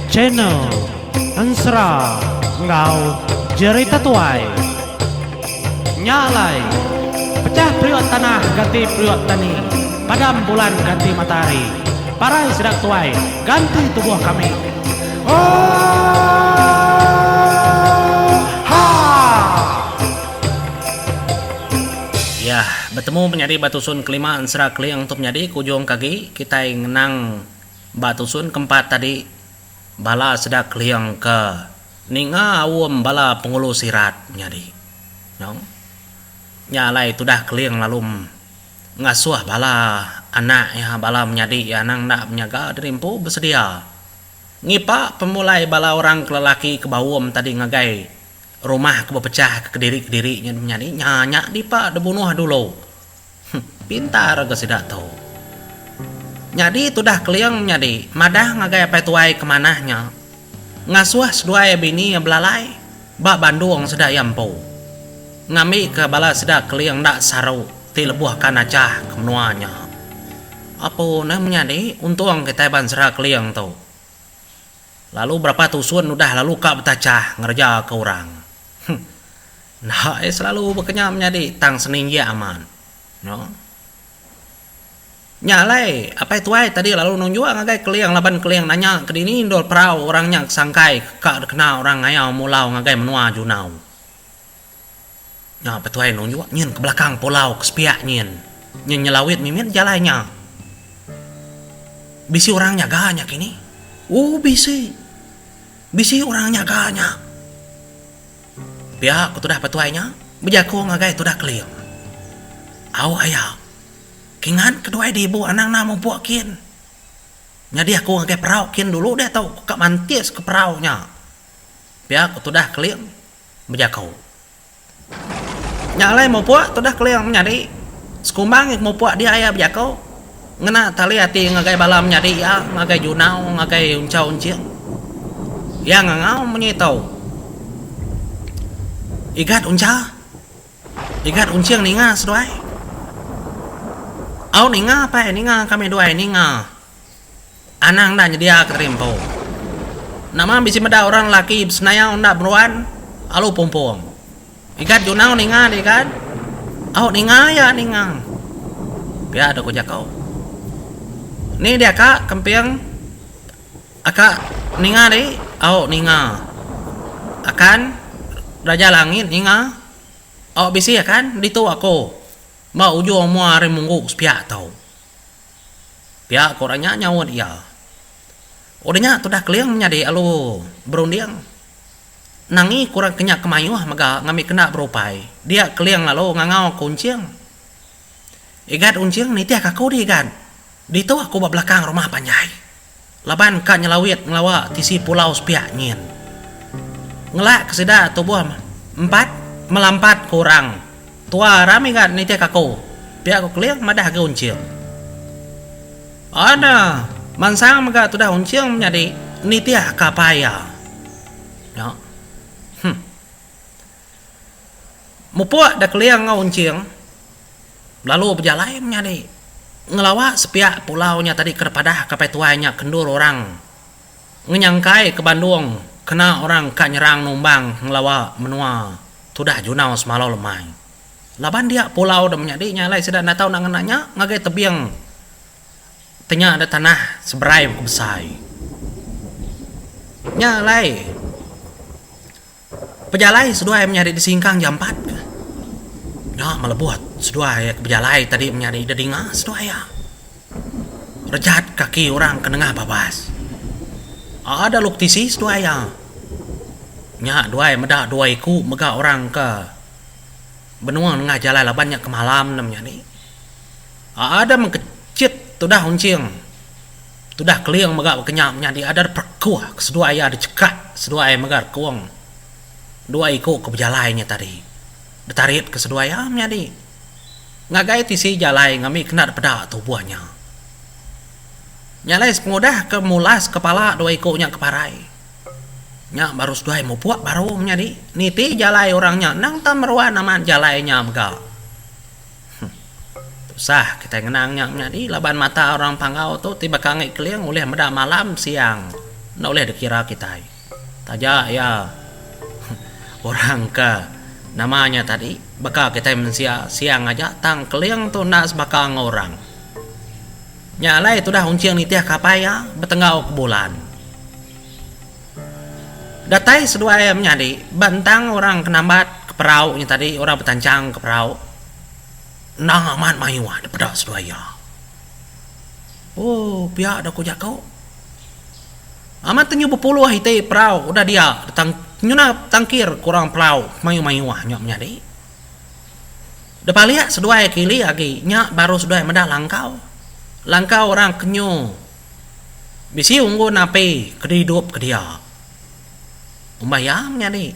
Channel Ensera enggau Jerita Tuai. Nya alai, pechah periuk tanah ganti periuk tani, padam bulan ganti matahari, parai sida tuai ganti tubuh kami. Oohaa! Yah, betemu menyadi ba tusun kelima ensera keling tu menyadi ke ujung ke agi kitai ngenang ba tusun keempat tadi bala sida keling ke ninga aum bala pengulu sirat menyadi. Nyau. Nya alai tudah keling lalu ngasuh bala anak iya bala menyadi iya anang enda menyaga diri empu besedia ngipa pemulai bala orang ke lelaki ke baum tadi ngagai Rumah ke bepechah ke kediri-kediri nya menyadi nya nya dipa dibunuh dulu. Huh, pintar ga sida tu. Nyadi tudah Keling menyadi madah ngagai apai tuai ke manah nya ngasuh seduai bini iya belalai ba bandung sida iya empu ngambika bala sida Keling enda saru ti lebuh ka najah ke menua nya. Apu neh menyadi untung kitai bansa Keling tu. Lalu berapa tusun udah lalu ka betachah ngereja ke orang. Huh. Enda iya selalu baka nya menyadi tang seninjik amat. No. Nya alai apai tuai tadi lalu nunjuk ngagai Keling laban Keling nanya ke dini endur perau orang nya ke sangkai ka dikena orang ngayau mulau ngagai menua Junau. Nya petuai nunjuk nyin ke belakang pulau ke sepiak nyin. Nyin nyelawit mimit jalai nya. Bisi orang nyaga nya kini? Oh bisi. Bisi orang nyaga nya. Pia ku tudah petuai nya bejaku ngagai tudah Keling. Au aya. Kingat keduai di ibu anang enda mupuk kin. Nyadi aku ngagai perau kin dulu diatu ku ka mantis ke perau nya. Pia ku tudah Keling. Bejaku. Nya alai mupuk tudah Keling menyadi. Sekumbang iya ke mupuk dia iya bejaku ngena tali ati ngagai bala menyadi iya ngagai Junau ngagai Unchau Unching. Iya ngangau munyi tu. Igat Uncha. Igat Unching ninga seduai. Au ninga pai ninga kami duai ninga. Anang enda nyedia ke diri empu. Nama bisi meda orang lelaki besenayau enda meruan alu pumpung. Igat Junau ninga deh igat. Au ninga iya ninga. Pia deh ku jaku. Ni deh aka kemping aka ninga deh au ninga. Akan Raja Langit ninga au bisi akan ditu aku ba ujung mua ari munggu sepiak tu. Pia ku orang nya nyaut iya. Udah nya tudah Keling menyadi alu berunding. Nangi ku orang ke nya ke mayuh mega ngambi kena berupai. Dia Keling lalu ngangau ke Unching. Igat Unching nitih ka aku dih Igat. Ditu aku ba belakang rumah panjai. Laban ka nyelawit ngelawa tisi pulau sepiak nyin. Ngelak ke sida tubuh empat melampat ke orang tua rami ga nitih ke aku, pia ku Keling madah agi Unching. Ada mansang mega tudah Unching menyadi nitih ke apai iya. Nya. Huh. Mupuk da Keling enggau Unching lalu bejalai menyadi ngelawa sepiak pulau nya tadi ke padah ke apai tuai nya ke endur orang ngenyangkai ke Bandung kena orang ka nyerang numbang ngelawa menua tudah Junau semalau lemai. Laban dia pulau da menyadi nya alai sida enda tau nak ngena nya ngagai tebing Ti nya da tanah seberai ke besai. Nya alai pejalai seduai menyadi disingkang jampat ke. Nya melebuh seduai ke bejalai tadi menyadi dedinga seduai iya. Rejat kaki orang ke nengah babas. Ada luk tisi seduai iya. Nya duai meda dua iku mega orang ke benung nengah jalai laban nya ke malam ne menyadi. Ada mengkechit tudah unching tudah keling mega baka nya menyadi ada perekuh ke seduai iya dichekat seduai mega rekung dua iku ke bejalai nya tadi betarit ke seduai iya menyadi ngagai tisi jalai ngambi kena dipeda tubuh nya. Nya alai sepengudah ke mulas kepala dua iku nya ke parai nya baru seduai mupuk baru menyadi niti jalai orang nya endang tau meruan amat jalai nya mega. Tusah kitai ngenang nya menyadi laban mata orang Panggau tu ti baka enggi Keling ulih meda malam siang enda ulih dikira kitai. Taja iya orang ke nama nya tadi baka kitai mensia siang aja tang Keling tu enda sebaka enggau orang. Nya alai tudah Unching nitih ka apai iya betenggau ke bulan. Datai seduai iya menyadi ba entang orang ke nambat ke perau nya tadi orang betanchang ke perau. Endang amat mayuh dipeda seduai iya. Oh pia da ku jaku. Amat tenyu bepuluh iti perau udah dia tang nyuna tangkir kurang perau mayuh-mayuh nya menyadi. Depalik seduai ke ili agi nya baru seduai meda langkau. Langkau orang ke nyu bisi unggun api ke diidup ke dia. Umbah iya menyadi.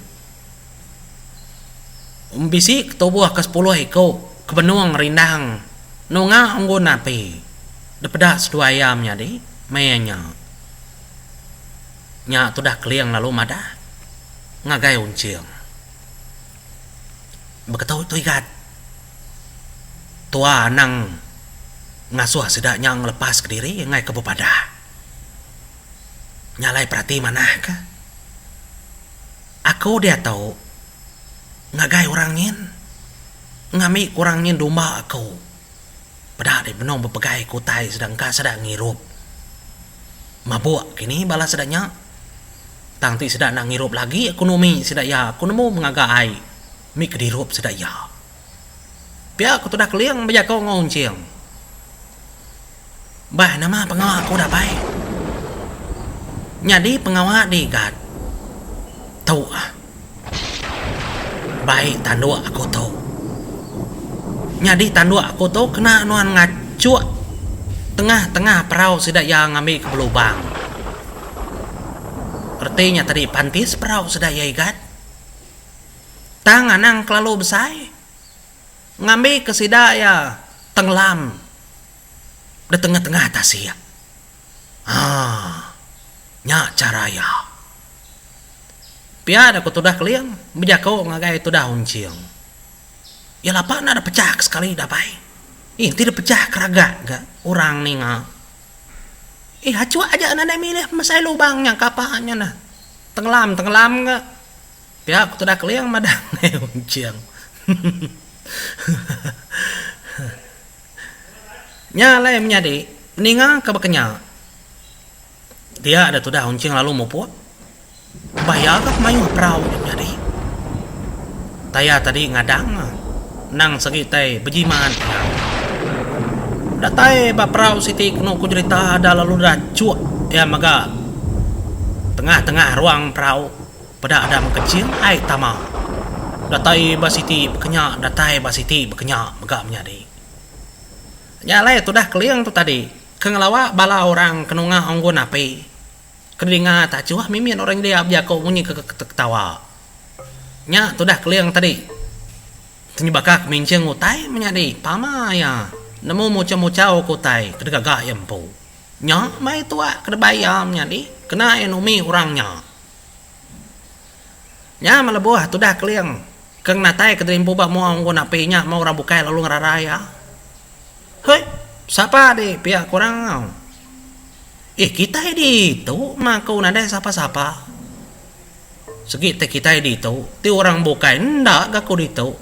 Bisi ketubuh ke sepuluh iku ke benung rindang nunga unggun api dipeda seduai iya menyadi maya nya. Nya tudah Keling lalu madah ngagai Unching. Beketu tu igat tua anang ngasuh sida nya ngelepas kediri enggai ke bepadah. Nya alai perati manah ka. Aku diatu ngagai orang nyin ngambi ku orang nyin domba aku. Peda deh benung bepegai ke utai sida engka sida ngirup. Mabuk kini bala sida nya. Tang ti sida enda ngirup lagi aku numi sida iya aku nemu mengaga ai mi ke dirup sida iya. Pia ku tudah Keling bejaku enggau Unching. Bah nama pengawa aku dapai. Nyadi pengawa diigat tu ah. Bai tanduk aku tu. Nyadi tanduk aku tu kena nuan ngachuk tengah-tengah perau sida iya ngambi ke belubang. Reti nya tadi pantis perau sida iya igat. Tang anang kelalu besai. Ngambi ke sida iya tenglam. Di tengah-tengah tasik. Haa. Nya chara iya. Pia da ku tudah Keling bejaku ngagai tudah Unching. Iya lapa enda da pechah ke sekali da bai. Ih enti da pechah ke ragak ga orang ninga. Ih achuk aja nadai milih pemesai lubang nya kapa nya nah. Tenggelam-tenggelam ga. Pia ku tudah Keling madah ngagai Unching. Nya alai menyadi ninga ke baka nya. Dia da tudah Unching lalu mupuk. Ba iya ga mayuh perau nya menyadi. Taya tadi ngadang endang segi tai bejimat iya. Datai ba perau siti kenu ku jerita da lalu dachuk iya mega tengah-tengah ruang perau. Peda ada mengkeching ai tama. Datai ba siti bekenya datai ba siti bekenya mega menyadi. Nya alai tudah Keling tu tadi ke ngelawa bala orang ke nunga unggun api ke dinga tachuh mimit orang nyedia bejaku munyi ke ketawa. Nya tudah Keling tadi tenyebaka ke minching utai menyadi pama iya nemu muchau-muchau ke utai ke digaga iya empu. Nya mai tuak ke debai iya menyadi kena iya numi orang nya. Nya meh lebuh tudah Keling ke ngenatai ke diri empu ba mua unggun api nya meh orang bukai lalu ngerara iya. Hoi, sapa di pia ku orang enggau. Ih kitai ditu meh aku nadai sapa-sapa. Segi ti kitai ditu ti orang bukai enda ga aku ditu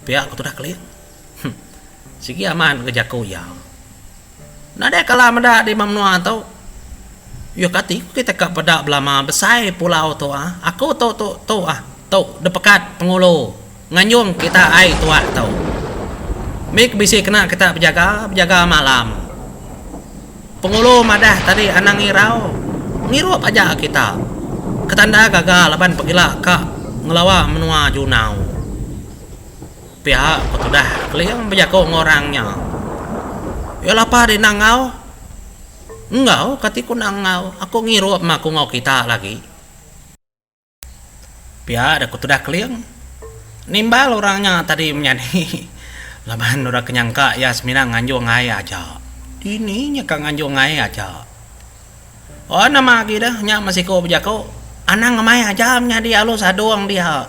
pia ku tudah Keling. Huh sigi amat ga jaku iya. Nadai kala meda di ba menua tu. Yuh kati ku kita ka peda belama besai pulau tu ah. Aku tu tu tu ah tu depekat pengulu nganjung kita ai tuak tu. Mih ke bisi kena kita bejaga bejaga malam. Pengulu madah tadi anang irau ngirup aja kita. Ketanda gaga laban pegila ka ngelawa menua Junau. Pia ku tudah Keling bejaku enggau orang nya. Iya lapa deh enda enggau. Enggau kati ku enda enggau, aku ngirup mah aku enggau kita lagi. Pia deh ku tudah Keling. Nimbal orang nya tadi menyadi laban orang ke nyangka iya semina nganjung ai aja. Dini nya ka nganjung ai aja. Oh nama agi deh nya meh siku bejaku. Anang ngemai aja menyadi alu sadung dia.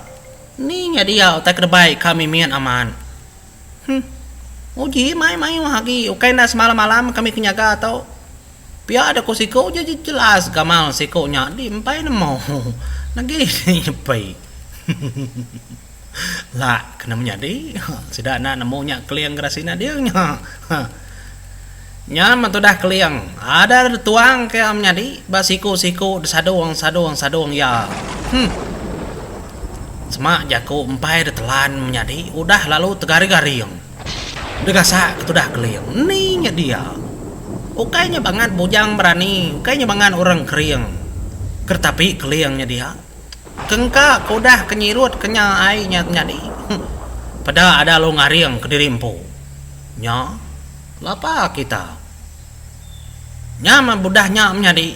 Ni nya dia utai ke debai ka mimit amat. Huh. Uji mai mayuh agi ukai enda semalam-malam kami ke nyaga tu. Pia deh ku siku je jelas gamal siku nya di empai nemu negi nyepi. La kena menyadi sida enda nemu nya keling gerasi nading nya. Nya meh tudah keling ada dituang ke iya menyadi ba siku-siku disadung sadung sadung iya. Huh. Sema jaku empai ditelan menyadi udah lalu tegaring-garing. Degasak ke tudah keling ni nya dia. Ukai nya bangat bujang berani ukai nya bangat orang kering. Keretapi keling nya dia. Kengka ke udah ke nyirut ke nya ai nya nyadi. Peda ada lu ngaring kediri empu. Nya lapa kita. Nya meh budah nya menyadi.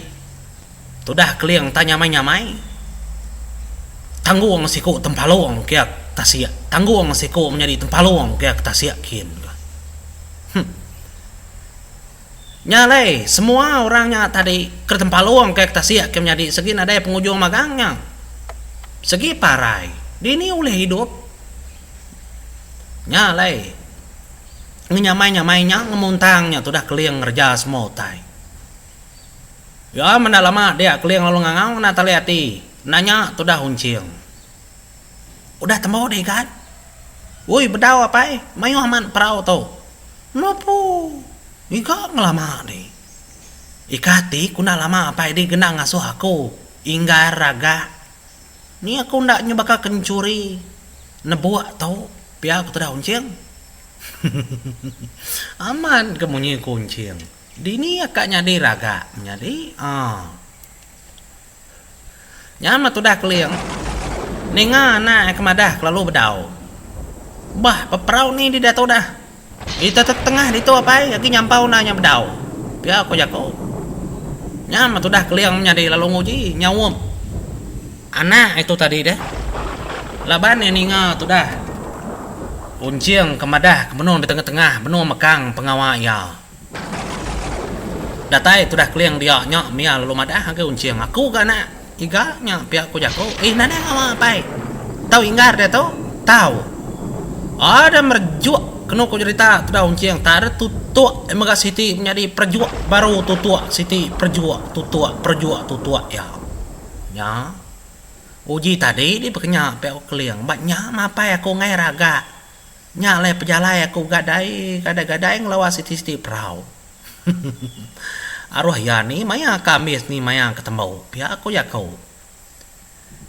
Tudah keling tak nyamai-nyamai. Tanggung siku tempalung kia tasik. Tanggung siku menyadi tempalung kia ke tasik kin. Huh. Nya alai, semua orang nya tadi ke tempalung ke tasik ke menyadi segi nadai pengujung magang nya. Segi parai. Dini ulih idup. Nya alai, ngenyamai-nyamai nya ngemuntang nya tudah Keling ngereja semua utai. Ya menda lama dia Keling lalu ngangau ngena tali ati nanya tudah Unching. Udah tembu dih Igat? Ui bedau apai, mayuh amat perau tu. Lepu ngiga ngelama di. Ika ti ku enda lama apai di genda ngasuh aku inggar ragak. Ni aku enda nyu baka ke enchuri nebuk tu pia ku tudah Unching. Amat ga munyi ku Unching. Dini aka nyadi ragak menyadi aaa. Nya meh tudah Keling ninga anak iya ke madah kelalu bedau. Bah peperau ni di diatu dah. Ita tetengah ditu apai agi nyampau enda nya bedau. Pia ko jaku. Nya meh tudah Keling menyadi lalu nguji nyaup anak itu tadi deh. Laban iya ninga tudah Unching ke madah ke benung di tengah-tengah benung mekang pengawa iya. Datai tudah Keling dia nya mia lalu madah ngagai Unching, Aku ga anak iga nya pia ku jaku. Ih nadai ngawa apai. Tau inggar diatu? Tau. Ada merejuk kenu ku jerita tudah Unching tak ada tutuk mega siti menyadi perejuk baru tutuk siti perejuk tutuk perejuk tutuk iya. Nya. Uji tadi di pekenya pia ku Keling ba nya mah apai aku enggai ragak. Nya alai pejalai aku gadai gadai-gadai ngelawa siti-siti perau. Aruh iya ni maya ke ambis ni maya ke tembu, pia ku jaku.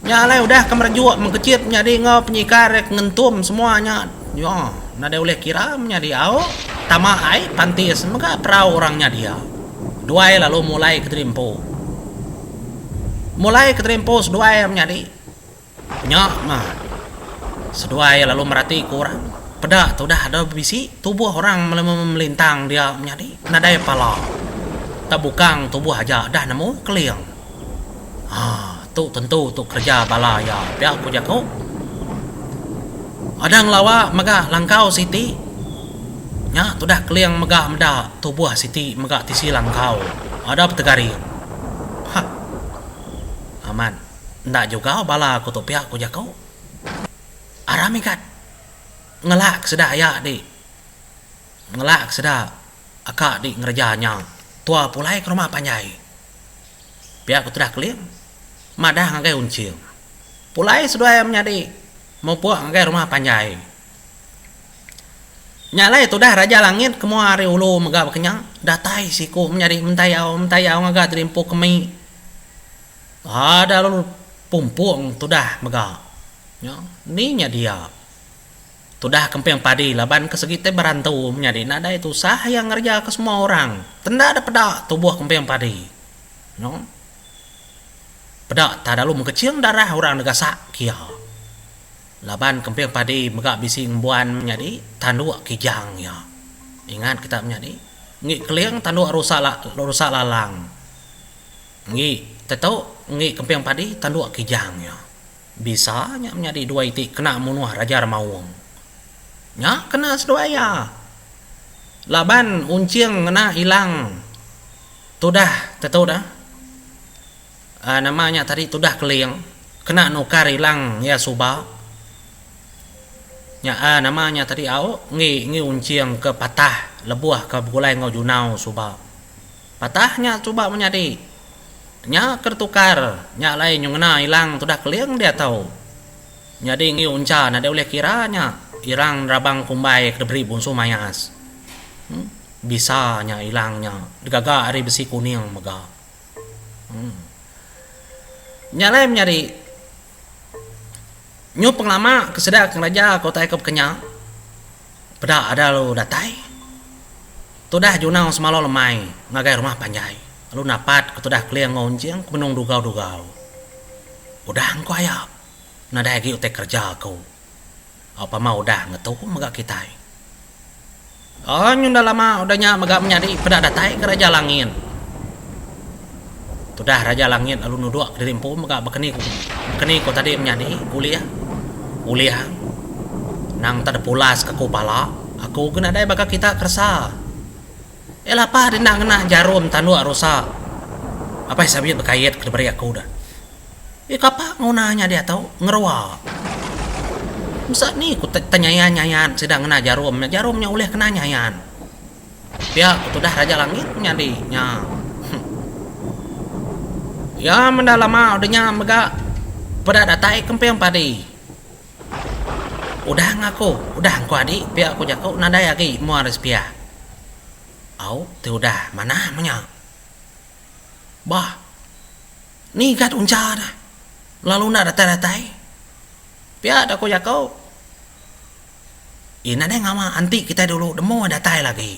Nya alai udah ke merejuk mengkechit menyadi enggau penyikar iya ke ngentum semua nya nya nadai ulih kira menyadi au tama ai pantis mega perau orang nya dia. Duai lalu mulai kediri empu. Mulai kediri empu seduai menyadi. Nya mah. Seduai lalu merati ke orang. Peda tudah ada bisi tubuh orang melintang dia menyadi nadai pala. Tak bukang tubuh aja dah nemu keling. Haa tu tentu tu kereja bala iya pia ku jaku. Ada ngelawa mega langkau siti. Nya tudah keling mega meda tubuh siti mega tisi langkau. Ada betegaring. Hah. Amat. Enda jugau bala aku tu pia ku jaku. Aram igat. Ngelak ke sida aya di. Ngelak ke sida aka di ngereja nya. Tua pulai ke rumah panjai. Pia ku tudah Keling madah ngagai Unching. Pulai seduai menyadi mupuk ngagai rumah panjai. Nya alai tudah Raja Langit ke mua ari ulu mega baka nya datai siku menyadi mentayau mentayau ngaga terimpu kemi. Ada lalu pumpung tudah mega. Nya ni nya dia. Tudah kemping padi laban ke segi tai berantu menyadi nadai tusah iya ngereja ke semua orang. Tenda da peda tubuh kemping padi. Nya. Peda ta lalu mengkeching darah orang negasak kia. Laban kemping padi mega bisi ngembuan menyadi tanduk kijang iya. Ingat kita menyadi. Ngi keling tanduk rusa rusa lalang. Enggi tetu enggi kemping padi tanduk kijang iya. Bisa nya menyadi dua iti kena munuh Raja Remaung. Nya kena seduai iya. Laban Unching ngena ilang tudah tetu dah aaa nama nya tadi tudah Keling kena nukar ilang iya suba. Nya a nama nya tadi au enggi enggi unching ke patah lebuh ke begulai enggau junau suba. Patah nya suba menyadi. Nya ke ditukar nya alai nyu ngena ilang tudah keling diatu. Nyadi enggi uncha nadai ulih kira nya irang nerabang kumbai ke diberi bunsu mayas. Bisa nya ilang nya digaga ari besi kuning mega. Nya alai menyadi nyu pengelama ke sida ke ngereja ke utai ke bekenya peda ada lalu datai. Tudah Junau semalau lemai ngagai rumah panjai lalu napat ke tudah Keling enggau Unjing ke benung dugau-dugau. Udah engku aya nadai agi utai kereja aku. Au pama udah ngetu mega kitai. Oh nyunda lama udah nya mega menyadi peda datai ke Raja Langit. Tudah Raja Langit lalu nuduk kediri empu mega bekeni bekeni ko tadi menyadi ulih ulih nang tak depulas ke ku pala aku ke nadai baka kita keresa. Eh lapa deh enda ngena jarum tanduk rusa apai sabit bekait ke diberi aku dah. Eh kapa nguna nya diatu ngerua. Mesa ni ku tenyayan nyayan sida ngena jarum nya. Jarum nya ulih kena nyayan. Pia ku tudah Raja Langit menyadi nya. Huh. Iya menda lama udah nya mega peda datai kemping padi. Udah ngaku, udah engku adi pia ku jaku nadai agi mua ari sepiak. Au ti udah manah menya. Bah. Ni gat uncha dah. Lalu enda datai-datai. Pia da ku jaku. Ih nadai ngawa anti kitai dulu demu datai lagi.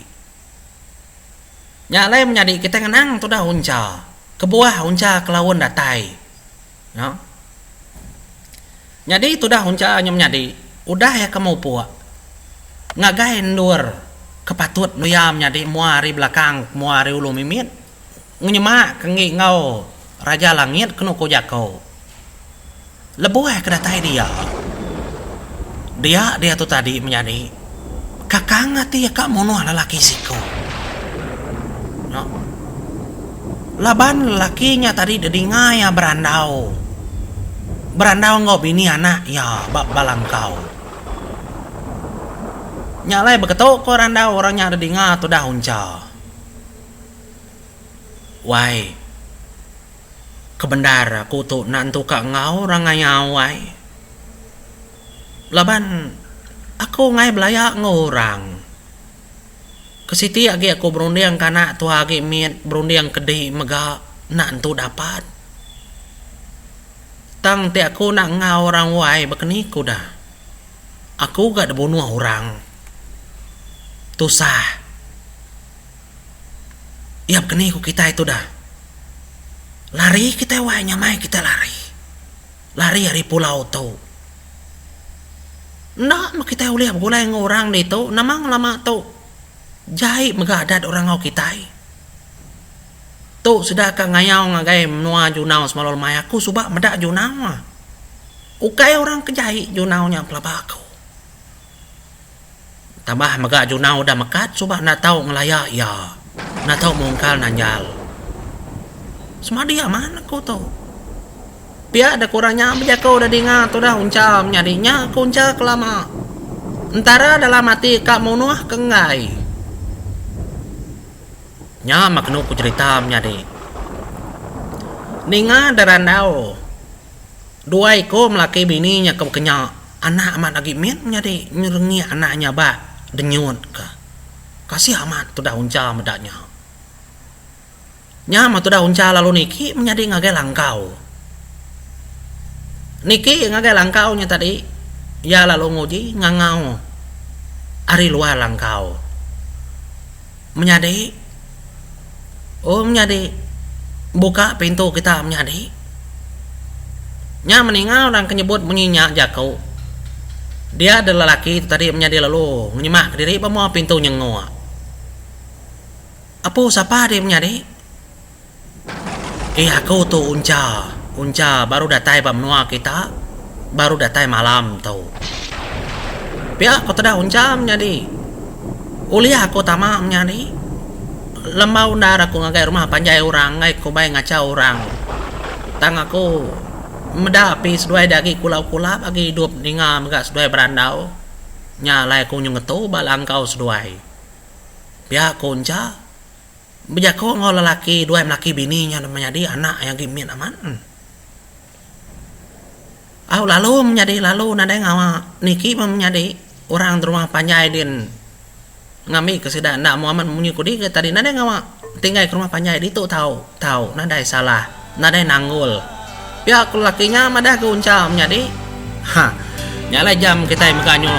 Nya alai menyadi kitai ngenang tudah uncha. Kebuah uncha ke laun datai. Nya. Nyadi tudah uncha nya menyadi udah iya ke mupuk ngagai endur ke patut iya menyadi mua ari belakang mua ari ulu mimit. Ngenyema ke enggi enggau Raja Langit kenu ku jaku. Lebuh ke datai dia, dia diatu tadi menyadi kakang ati ka munuh lelaki siku. Nya. Laban lelaki nya tadi dedinga iya berandau. Berandau enggau bini anak iya ba balangkau. Nya alai beketu ko randau orang nya dedinga tudah uncha. Wai. Kebendar aku tu enda entu ka enggau orang ngayau wai. Laban aku enggai belaya enggau orang. Ke siti agi aku berunding ke anak tuha agi mit berunding ke di mega enda entu dapat. Tang enti aku enda enggau orang wai bekeni ku dah. Aku ga dibunuh orang. Tusah. Iya bekeni ku kitai tu dah. Lari kitai wai nyamai kitai lari. Lari ari pulau tu. Enda meh kitai ulih begulai enggau orang ditu nama ngelama tu jai mega adat orang enggau kitai. Tu sida ka ngayau ngagai menua Junau semalu lemai aku suba meda Junau. Ukai orang ke jai Junau nya pelaba aku. Tambah mega Junau udah mekat suba enda tau ngelaya iya. Enda tau mungkal nanjal. Semadi amat aku tu. Pia dek orang nya bejaku udah dinga tudah uncha menyadi nya ku uncha ke lama. Entara dalam ati ka munuh ke enggai. Nya meh kenu ku cherita menyadi. Ninga derandau. Dua iku melaki bini nya ke bekenya anak amat agi mit menyadi nyerengik anak nya ba denyut ka. Kasih amat tudah uncha meda nya. Nya meh tudah uncha lalu niki menyadi ngagai langkau. Niki ngagai langkau nya tadi iya lalu nguji ngangau ari luar langkau. Menyadi. Oh menyadi. Buka pintu kita menyadi. Nya meninga orang ke nyebut munyi nya jaku. Dia deh lelaki tu tadi menyadi lalu ngenyemak kediri ba mua pintu nyenguk. Apu sapa deh menyadi? Eh aku tu Uncha, Uncha baru datai ba menua kita, baru datai malam tu. Pia ku teda Uncha menyadi. Ulih aku tama menyadi. Lembau endar aku ngagai rumah panjai orang enggai ku bai ngachau orang. Tang aku meda api seduai da agi kulap-kulap agi idup ninga mega seduai berandau. Nya alai aku nyu ngetu ba langkau seduai. Pia ku Uncha, bejaku enggau lelaki duai melaki bini nya menyadi anak iya agi mit amat. Au lalu menyadi lalu nadai ngawa niki meh menyadi orang rumah panjai din ngambi ke sida enda amu amat munyi kudi ke tadi nadai ngawa tinggai ke rumah panjai ditu tau tau nadai salah nadai nanggul pia ku lelaki nya madah ke uncha menyadi ha nya alai jam kitai mega nyu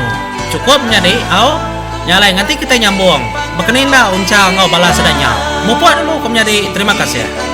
chukup menyadi au nya alai nganti kitai nyambung bekeni enda uncha enggau bala sida nya mupuk dulu ke menyadi terima kasih.